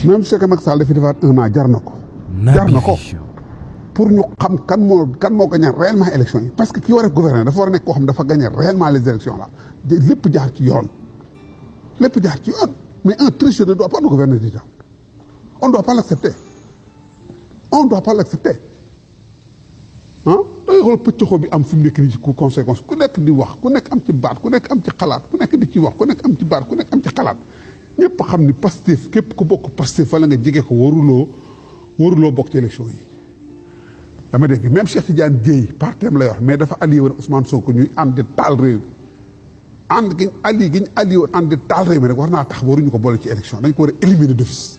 même ce que Macky Sall dafi defaat 1 an jar na ko. jar na ko pour ñu xam kan moo gagné réellement élection yi parce que ki war a gouverner dafa war a nekk koo xam dafa gagné réellement les élections là lépp jaar ci yoon. lépp jaar ci yoon mais un tricheur ne doit pas nous gouverner déjà on ne doit pas l'accepter on ne doit pas l'accepter ah dangay xool pëccoxoo bi am fi mu nekk nii ci conséquence ku nekk di wax ku nekk am ci baat ku nekk am ci xalaat ku nekk di ci wax ku nekk am ci baat ku nekk am ci xalaat ñëpp xam ni Pastef képp ku bokk Pastef fa la nga jege ko waruloo bokk ci élection yi dama dégg même Cheikh Tidiane Dièye partem la yor mais dafa allié woon Ousmane Sonko ñuy ànd di taal réew mi ànd giñ allié woon ànd di taal réew mi rek war naa tax waruñu ko boole ci élection dañ ko war a éliminer d'office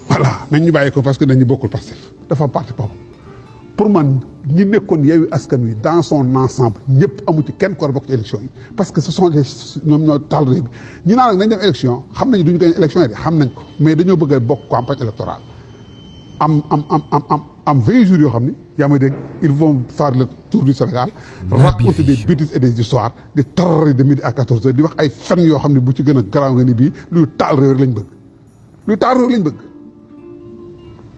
voilà nañ ñu bàyyi ko parce que dañu bokkul Pastef dafa parti boobu pour man ñi nekkoon Yewwi Askan Wi dans son ensemble ñëpp amu ci kenn ko war a bokk ci élection yi parce que ce sont des ñoom ñoo taal réew mi ñi naan nag nañ dem élection xam nañu duñu gañ élection yi de xam nañ ko mais dañoo bëgg a bokk campagne électorale am 20 jours yoo xam ni yaa may dégg ils vont faire le tour du Sénégal raconter des bêtises et des histoires di tarari de midi à 14 heures di wax ay fen yoo xam ne bu ci gën a garaaw nga ni bii luy taal réew rek lañ bëgg luy taal réew lañ bëgg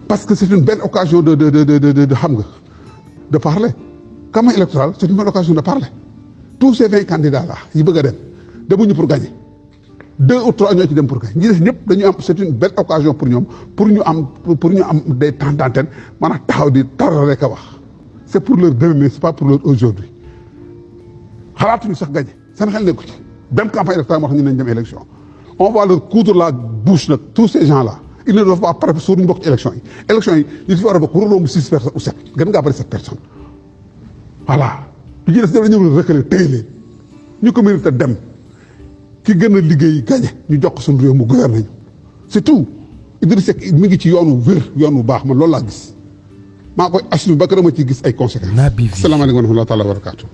parce que c'est une belle occasion de xam nga de parler campagne électorale c'est une belle occasion de parler tous ces 20 candidats là yi bëgg a dem demuñu pour gagner 2 ou 3 ñoo ci dem pour gagner ñi des ñëpp dañu am c'est une belle occasion pour ñoom pour ñu am des temps d'antenne maanaam taxaw di taral rek a wax c'est pour leur demain c'est pas pour leur aujourd'hui xalaatuñu sax gagner seen xel nekku ci benn campagne électorale moo tax ñu nañ dem élection on va leur coudre la bouche nag tous ces gens là ils ne doivent pas préparer sur ñu bokk ci élection yi ñu fi war a bokk war a romb 6 personnes ou 7 gën ngaa bëri 7 personnes voilà li ci des def dañu reculer téye leen ñu ko mérite dem ki gën a liggéey gañe ñu jox ko suñu réew mu gouverner ñu c'est tout Idrissa Seck mi ngi ci yoonu wér yoon bu baax man loolu laa gis maa koy assumer ba kër ma ci gis ay conséquences. Salaamaaleykum wa rahmatulah wa barakaatu.